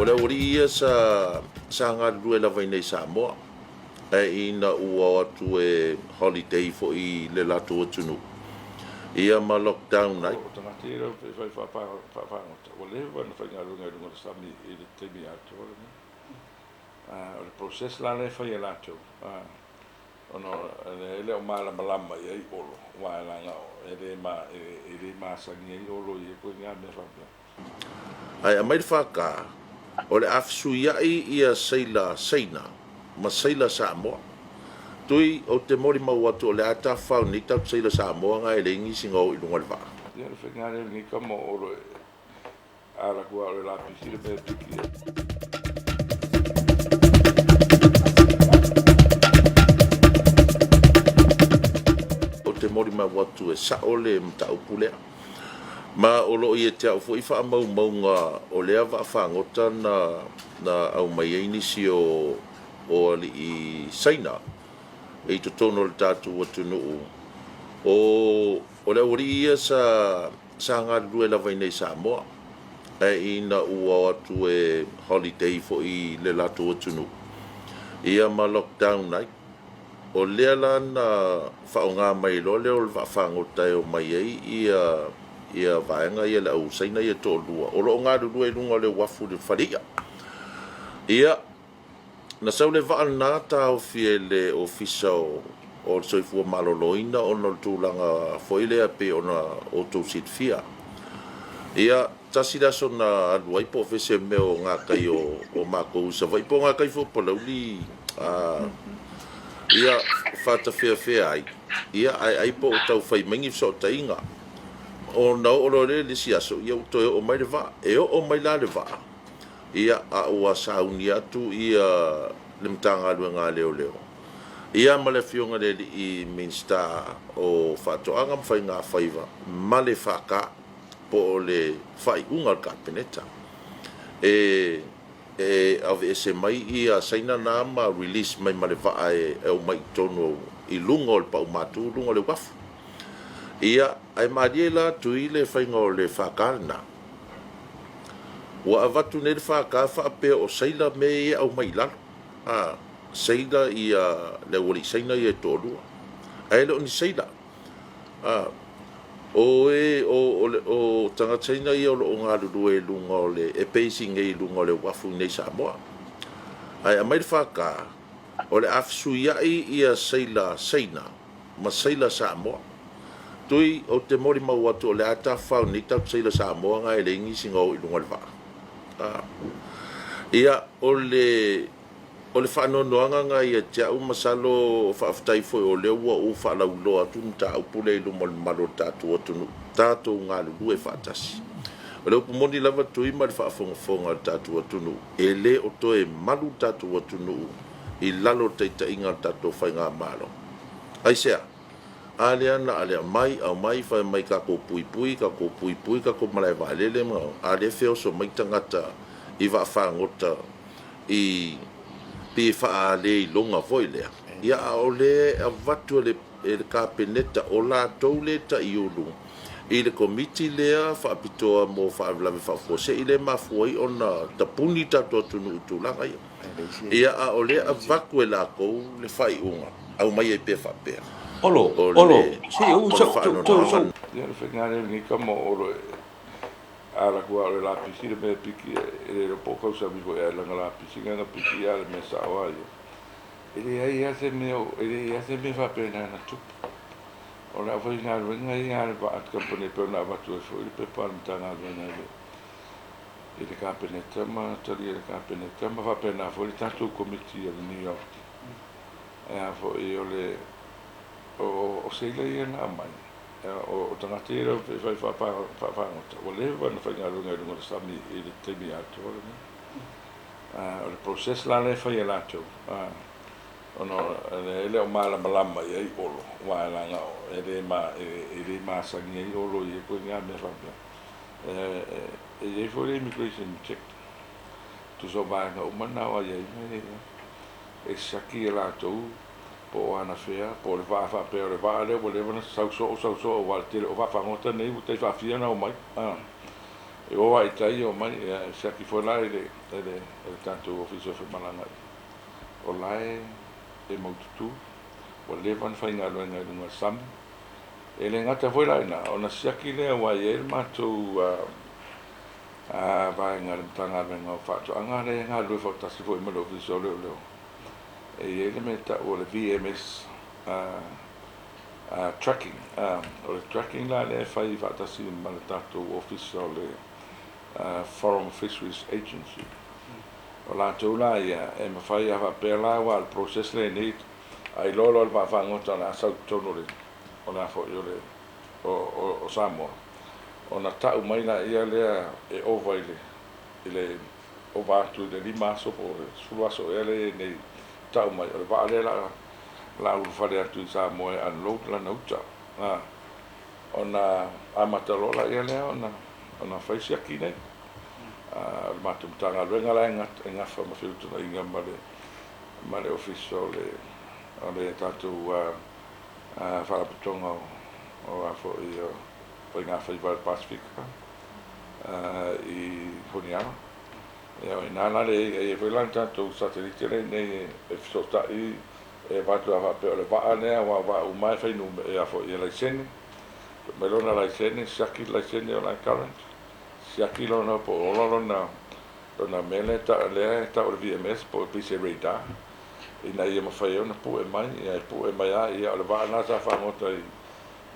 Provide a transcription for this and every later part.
O le aualii ia sa sa galulue lava i inei i Samoa, ae ina ua o atu e holiday foi i le latou atunuu, ia ma lockdown ai. O tagata ia e fai faafagota ua leva ona faigaluega i luga o le sami i le taimi atoa lenei. O le process la lea e fai e latou ona e le o malamalama i ai Olo aua e leaga e le masani ai Olo i ia ituaiga mea faapea. Ae aumai le FK, o le a fesuiai ia seila Saina ma seila Samoa. Tui, ou te molimau atu o le a tafafao nei tatou seila Samoa nga e leai nisi na o i luga o le vaa. Ia o le faiga lea o lenei tama o Olo e alu atu lava o le lapisi le mea e piki ai. Ou te molimau atu e sao le mataupu lea. Ma o lo o ia te au foi faamaumauga o lea vaa fagota na na aumai ai nisi o o alii Saina i totonu o le tatou atunuu. O o le aualii ia sa sa galulue lava i inei i Samoa, ae ina ua o atu e holiday foi i le latou atunuu, ia ma lockdown ai. O lea la na faaaoga mai loa lea o le vaafagota e omai ai ia ia vaega ia le au Saina ia e toalua o lo o galulue i luga o le uafu i le faleia. Ia, na sau le vaa lena taofi e le Ofisa o o le Soifua Maloloina ona o le tulaga foi lea pei ona outou silafia. Ia, tasi le aso na alu ai po o fea se mea o gakai o makou i Savaii po o gakai foi o Palauli, a, ia, faatafeafea ai, ia, ae ai po o tau fai mai ni fesootaiga. Ona oo loa lea i le isi aso, ia ua toe oo mai le vaa. E oo mai la le vaa, ia, a ua sauni atu ia le Matagaluega a Leoleo, ia ma le Afioga i le Alii Minisita o Faatoaga ma Faigafaiva ma le FK, po o le faaiuga a le Kapeneta e e aveese mai ia Saina na ma release mai ma le vaa e aumai i totonu i luga o le paumatu luga o le uafu. Ia, ae malie la atu i le faiga o le FK lena. Ua avatu nei le FK faapea o seila mea ia e aumai i lalo. A, seila ia le aualii Saina ia e toalua. Ae le o ni seila. A, o e, o, o, o tagata Saina ia o lo o galulue i luga o le, e base nei i luga o le uafu i nei Samoa. Ae aumai le FK, o le a fesuiai ia seila Saina ma seila Samoa. Tui, ou te molimau atu o le a tafafao nei tatou seila Samoa nga e leai nisi na o i luga o le vaa. A, ia, o le O le faanoanoaga lena ia te au, masalo faafetai foi o lea ua ou faalauiloa atu le mataupu lea i luma o le mamalu o le tatou atunuu, tatou galulue faatasi. O le upu moni lava Tui ma le faafogafoga a le tatou atunuu, e le o toe malu le tatou atunuu i lalo o le taitaiga a le tatou Faigamalo. Aisea? A lea na alea mai, aumai, fai mai tatou puipui, tatou puipui, tatou malae vaalele ma, a lea feoso mai tagata i vaafagota i pei e faaleiloga foi lea, ia a o lea e avatu e le e le Kapeneta o latou lea e taiulu i le Komiti lea faapitoa mo faalavelave faafuasei lea e mafua ai ona tapuni le tatou atunuu i tulaga ia. Ia a o lea e avatu e latou le faaiuga, aumai ai pea faapea. Olo, O Olo, le se i ou o le sau, sau, sau, faanoanoaga sau. Ia o le faiga lea o lenei tama o Olo e A latou a o le lapisi le mea e piki e le iloa po o tausami foi ae lana lapisi lena na piki a o le mea sao a ia. E leai a se mea e leai a se mea faapena na tupu. O le aufaigaluega ia a le vaa kamupani e pei ona avatu ai foi le pepa a le Matagaluega i le i le Kapeneta ma tali e le Kapeneta ma faapena foi le tatou Komiti a le New York. E a foi o le o seila ia na aumai O tagata ia e fai faafagota, ua leva ona faigaluega i luga o le sami i le taimi atoa lenei. O le process la lea e fai e latou, ona e le o malamalama i ai Olo, aua leaga e le masani ai Olo i ia ituaiga mea faapea. E i ai foi le immigration check, tusa o vaega uma na o aiaiga ia e siaki e latou po o anafea, po o le vaa faapea o le vaa lea ua leva ona sau soo, sau soo aua o le tele o vaafagota nei ua tai faafia ona omai. E o lava i tai omai, ia, e siaki foi la e le, e le, e le tatou Ofisa o Femalagaaiga, o la e, e maututu, ua leva ona faigaluega i luga o le sami. E le gata foi la i ina, ona siaki lea aua e i ai le matou vaega i le Matagaluega o Faatoaga lea e galulue faatasi foi ma le Ofisa o Leoleo, e i ai le mea e tau o le VMS tracking. O le tracking la lea e fai faatasi ma le tatou Ofisa o le Foreign Fisheries Agency. O latou la ia, e mafai a faapea la aua o le process lenei, a iloa loa e le vaafagota o le a sau i totonu o le, o le a foi o le, o, o, o Samoa, ona tau mai laia lea e ova i le, i le ova atu i le 5 aso po o le 10 aso ea lea e i ai nei, tau mai o le vaa lea la, la ulufale atu i Samoa e unload lana uta. A, ona amata loa laia lea ona, ona fai siaki nei. A, o le matou Matagaluega la e gafa ma feutagaiga ma le, ma le Ofisa o le, o le tatou Faalapotopotoga o, o a foi o Faiga Faiva a le Pasefika i Honiara. Ia o i ina la le e i ai foi la le tatou satelite lea i inei e fesootai e avatu a faapea o le vaa lea aua o vaa uma lava e fai e a foi e laisene. Tuu mai lona laisene, siaki le laisene o la e current, siaki lona po o ola lona lona mea lea e lea e tau o le VMS po o pei se radar ina ia mafai ai ona pue mai, ia e pue mai lava ia o le vaa lena sa fagota i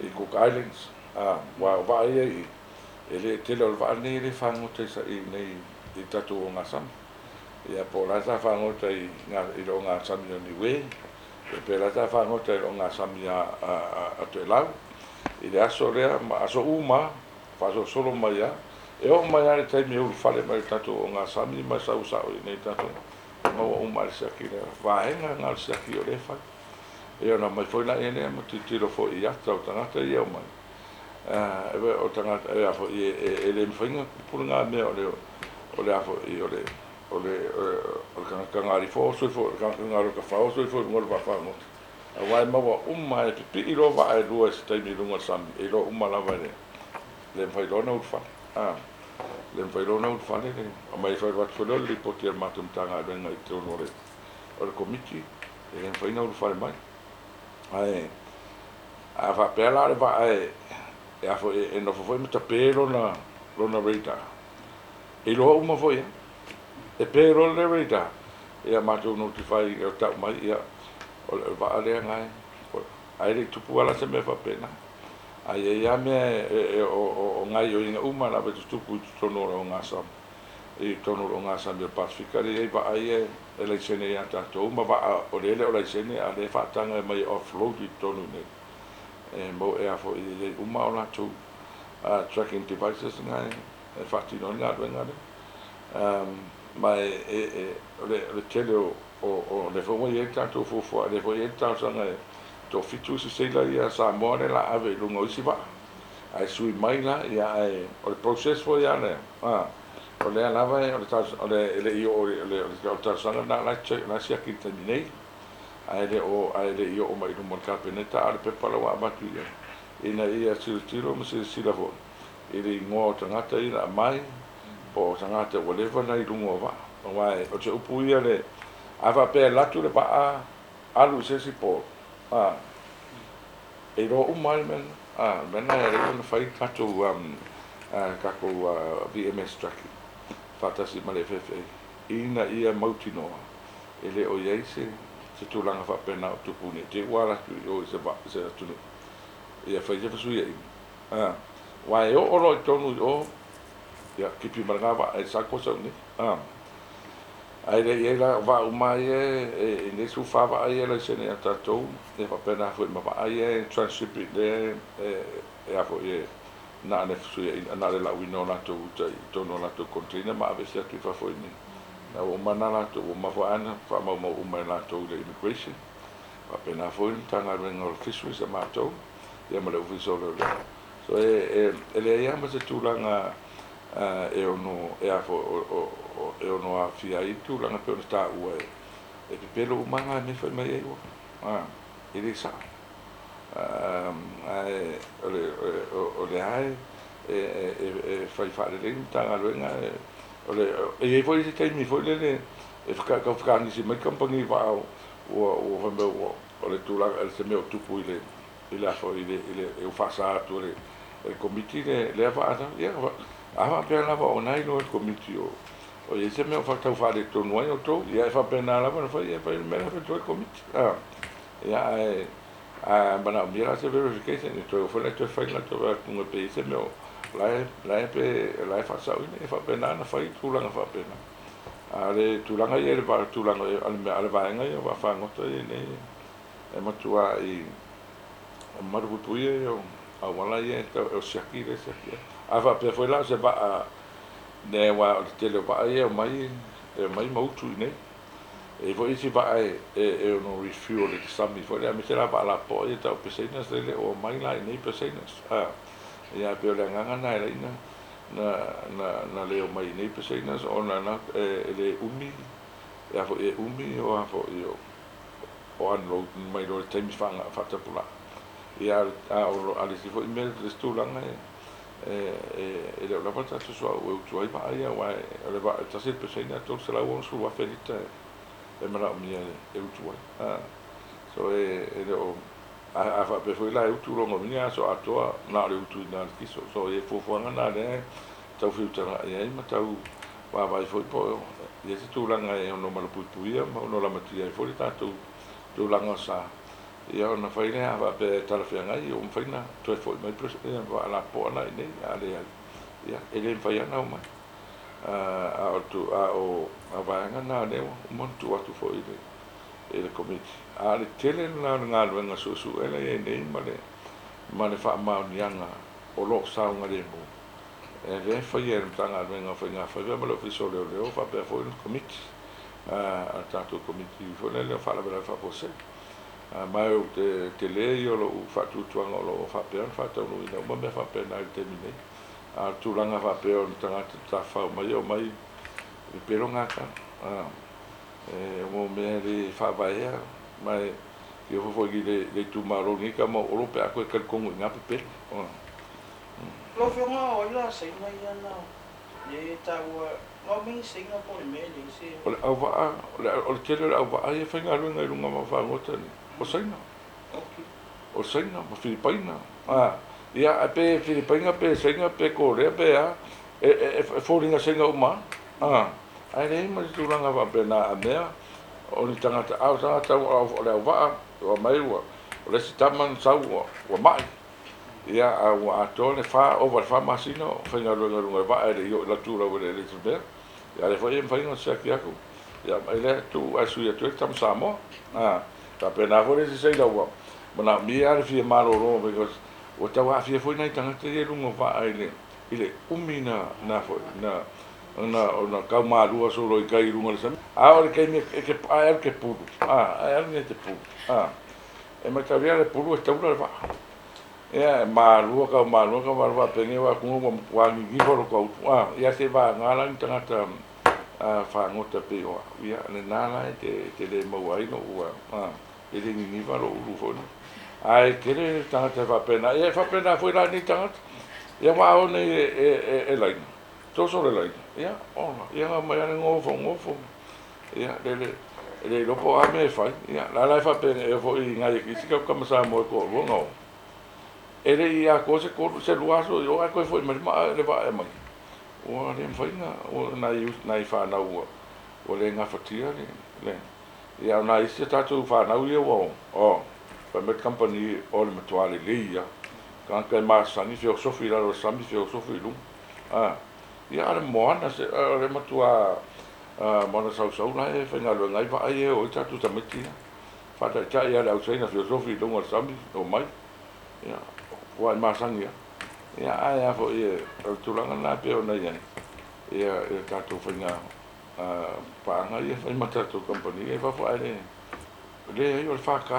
i Cook Islands, aua o vaa ia i e le tele o le vaa lenei e le fagota i nei i tatou ogasami. Ia po o la sa fagota i i le ogasami o Niue, ia pe la sa fagota i le ogasami a a a Toelau i le aso lea ma aso uma faasolosolo mai lava. E oo mai lava i le taimi e ulufale mai i le tatou ogasami ma sau sao i nei tatou maua uma lava i le siaki lea. Vaega na o le siaki o lea e fai. Ia ona omai foi laia lea ma tilotilo foi i ata o tagata ia e omai. O tagata e a foi e le mafai ona tupu lena mea o le o le a foi o le o le o le tagata galifua oso ifo le tagata galokafao oso ifo i luga o le vaafagota. Aua e maua uma e pipii loa vaa e lua i se taimi i luga o le sami, e iloa uma lava e le le mafai loa ona ulufale. Le mafai loa ona ulufale le aumai foi avatu foi lea o le lipoti a le matou Matagaluega i totonu o le o le Komiti, e le mafai ona ulufale mai. Ae a faapea la o le vaa e e a foi e nofo foi ma tape lona lona radar, e iloa uma foi lava. E pe loa le radar, ia matou notify e tau mai ia o le vaa lea na e ae le i tupu lava la se mea faapena. Ae i ai lava mea e o gaoioiga uma lava e tutupu i totonu o le ogasami i totonu o le ogasami o le Pasefika lea e i ai vaa ia e laisene ia tatou ma vaa o lea e le o laisene a o lea e faataga e aumai e offload i totonu i inei. E mau e a foi e i ai uma o latou tracking devices na e faatino ai le galuega lea. Ma e o le tele o o lea foi ua i ai le tatou fuafuaga, lea foi e i ai le talosaga e toafitu isi seila ia Samoa lea o le a ave i luga o isi vaa. Ae sui mai la, ia ae o le process foi lava lea, o lea lava e, o le o le, e le i oo i le, o le talosaga lena o la e siaki i le taimi nei, ae le o, ae le i oo mai i luma o le Kapeneta, a o le pepa la ua avatu i ai, ina ia tilotilo ma silasila foi i le igoa o tagata ia na aumai, po o tagata ua leva ona i luga o vaa. Aua o se upu ia le, a faapea e alu atu le vaa alu i se isi port, a, e iloa uma lava le mea lena. A, o le mea lena e ala ai ona fai le tatou, tatou VMS tracking faatasi ma le FFA ina ia mautinoa e le o i ai se se tulaga faapena o tupu ne i te i ua alu atu i o i se vaa i se atunuu ia fai se fesuiaiga. A, aua e oo loa i totonu i o, ia, tipi ma lena vaa e sau sau nei. A, ae le i ai la, o vaa uma lava ia e i nei 14 vaa ia e laisene ia tatou, e faapena foi ma vaa ia e tranship lea e a foi e na o le fesuiaiga, na o le lauina o latou uta i totonu o latou container ma aveese atu i fafo i inei. Na ua uma na latou, ua uma foi lava ona faamaumau uma e latou i le immigration. Faapena foi le Matagaluega o le Fisheries a matou, ia ma le Ofisa o Leoleo. So e leai lava ma se tulaga e ono e a foi e ono aafia ai le tulaga pei ona taua e pepelo uma lava mea e fai mai ai ua. E le sao. Ae o lea e fai faalelei le Matagaluega. O le, e i ai foi isi taimi foi lele e tau fekagisi mai kamupani vaa ua fai mai ua o le tulaga se mea o tupu i le i le a foi i le i le ua faasa atu e le Komiti le lea vaa. Ia, a faapea lava o na iloa e le Komiti o i ai se mea o tau faaletonu ai outou, ia e faapena lava ona fai, e fai le mea la e fai atu ai le Komiti. Ia, ae a manaomia la se verification, e toe o foi la toe fai la toe atuga pe i ai se mea o la e pe la e faasaoina. E faapena ona fai tulaga faapena. A o le tulaga ia i le tulaga a le vaega ia o vaafagota ia nei e matuai malupuipuia ia o auala ia e o siaki le siaki. A faapea foi la o se vaa ne, aua o le tele o vaa ia e omai ma utu i nei. E i ai foi isi vaa e ono refuel i le sami foi lea, aemaise la vaa lapoa ia tau peseinas lele o omai la i nei peseinas. Ia, pei o le agaga lena e ala ai na le omai i nei peseinas ona e le umi e a foi e umi o a foi o unload mai loa i le taimi faatapulaa. Ia, a o le isi foi mea, le isi tulaga e le o lava le tatou suauu e utu ai vaa ia, aua o le vaa e tasi le peseina e 360,000 lita e manaomia e utu ai. So e le o a faapea foi la e utu lona uiga aso atoa na o le utu i na le kiso. So e fuafuaga na lea e tau feutagai ai ma tau vaavaai foi po o i ai se tulaga e ono malupuipuia ma ono lamatia ai foi le tatou tulaga o sa. Ia ona fai lea, a faapea e talafeagai, ua mafai ona toe foi mai vaa lapoa la i inei, a leai, ia e le mafai lava ona omai. A o vaega na lea ua uma ona tuu atu foi i le Komiti. A o le tele lena o le galuega suesue la e i ai nei ma le faamaoniaga o lo o saogalemu e lea e faia e le Matagaluega o Faiga Faiva ma le Ofisa o Leoleo faapea foi le Komiti, a le tatou Komiti foi lea o Faalavelave Faafuasei. Ma ou te tele ia o lou faatuatuaga o lo o faapea ona faataunuuina uma mea faapena i le taimi nei. A o le tulaga faapea o ni tagata tafafao mai omai e pelo gata, e mo mea le faavaea ma e fia ofo foi i le itumalo lenei tama o Olo pe a toe talitonu i na pepelo. Lau Afioga, o ai la Saina ia na e taua na omai ni Saina po o le mea e leai se. O le auvaa, o le tele o le auvaa ia e faigaluega i luga o vaafagota nei, o Saina. O Saina ma Filipaina. Ia, pe Filipaina pe Saina pe Korea pe a, e foliga Saina uma lava. Ae leai ma se tulaga faapena a mea o ni tagata, a o tagata o le auvaa, ua mai ua, o le isi tama na sau ua mai. Ia, a ua atoa le fa, ova i le 4 masina o faigaluega i luga o le vaa e le i oo i latu laueleele i se mea. Ia, lea foi e mafai ona siaki atu. Ia, mai lea tuu ae sui atu ai le tama Samoa. Faapena foi le isi sailor ua manaomia lava le fia malolo because ua tau aafia foi nai tagata ia i luga o vaa i le umi na foi na ona tau malua solo i tai i luga o le sami. A o le taimi e te ae alu te pulu, ae alu nei te pulu. E mataulia le pulu e taula le vaa. Ia, e malua, tau malua, tau malua faapeni aua atu ua matua niniva lo tau utu. Ia se vaega la ni tagata fagota pei o au. Ia, lena la e te le maua ai lou, e le niniva lou ulu foi. Ae tele le tagata e faapena. Ia, e faapena foi la nei tagata. Ia, ua ao nei e laina. Toso le laina. Ia, ola. Ia, na mai ale gofo, gofo. Ia, lele, e le iloa po o a mea e fai. Ia, la la e faapena e foi i nai isi kau tama Samoa e toalua na o. E le i atoa se tolu, se lua aso i o ae toe foi mai le vaa e mai. Ua le mafai na, ua nai whanau ua le gafatia le. Ia, o nai isi a tatou whanau ia ua o, fai mai le company o le matua lelei ia. Tagata e masani feosofi i lalo o le sami, feosofi i luga. Ia, a le moana, o le matua moana sausau la e faigaluega ai vaa ia e o ai tatou tamaiti ia. Faataitai lava le au Saina feosofi i luga o le sami, omai. Ia, ua e masani lava. Ia, ae a foi e, o le tulaga lena e pei ona i ai, ia, ia tatou faiga paaga ia fai ma tatou kamupani ia i fafo, ae le leai o le FK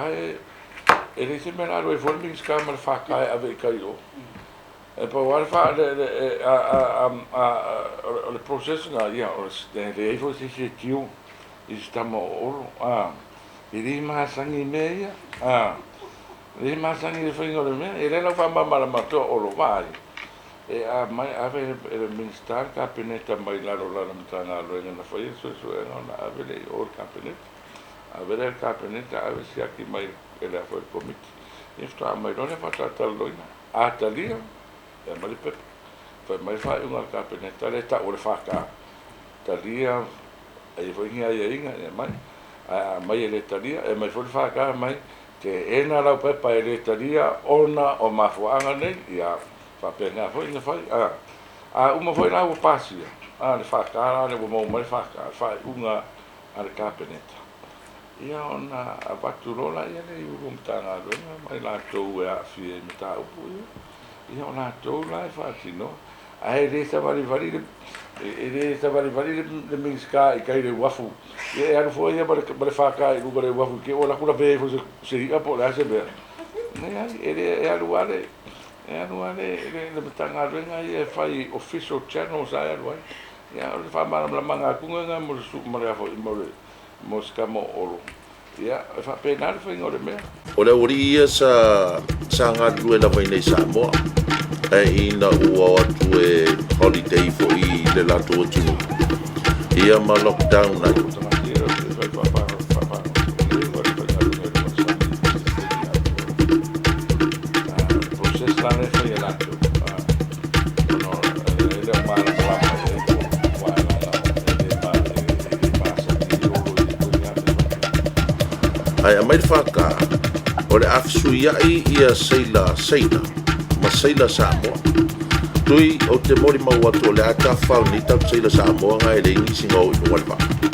e leai se mea la alu ai fua le Minisita ma le FK e ave i tai i o. E pau lava le fa, le, le, a, a, a, o le process na, ia, o le leai foi se isi e tio i se tama o Olo, e le masani i mea ia, e le masani i le faiga o le mea, e le lau faamalamalama atu o Olo, vaai. E aumai ave e le Minisita le Kapeneta mai lalo o lana Matagaluega na faia le suesuega ona ave lea i o i le Kapeneta. Ave lea i le Kapeneta ave siaki mai e le a foi le Komiti. Ia faatoa aumai loa lea faatalatalanoaina. A talia, e aumai le pepa. Fai mai le faaiuga a le Kapeneta lea e tau o le FK, talia e i ai foi ni aiaiga e aumai. Ae a aumai e le talia, e aumai foi le FK mai, teena lau pepa e le talia ona o mafuaaga nei, ia faapena foi ona fai. A, a uma foi la ua pasia, a le FK la lea ua maua mai le FK, le faaiuga a le Kapeneta, ia ona avatu loa laia lea i Ulu o Matagaluega ma i latou e aafia i mataupu ia, ia o latou la e faatinoa. Ae le savalivali le, e le savalivali le, le Minisita i tai i le uafu, ia e alu fua ia ma le, ma le FK i luga o le uafu i te i ua alu atu lavea ifo i se, se i'a po o le a se mea. Leai, e le, e alu lava le, e alu lava le, le, le Matagaluega ia e fai i official channels lava e alu ai. Ia, o le faamalamalamaga atu lena mo le, mo le a foi, mo le, mo si tama o Olo. Ia, e faapena le faiga o le mea. O le aualii ia sa sa galulue lava i inei i Samoa, ae ina ua o atu e holiday foi i le latou atunuu, ia ma lockdown ai. Ae aumai le FK, o le a fesuiai ia seila Saina ma seila Samoa. Tui, ou te molimau atu o le a tafafao nei tatou seila Samoa na e leai nisi na o i luga o le vaa.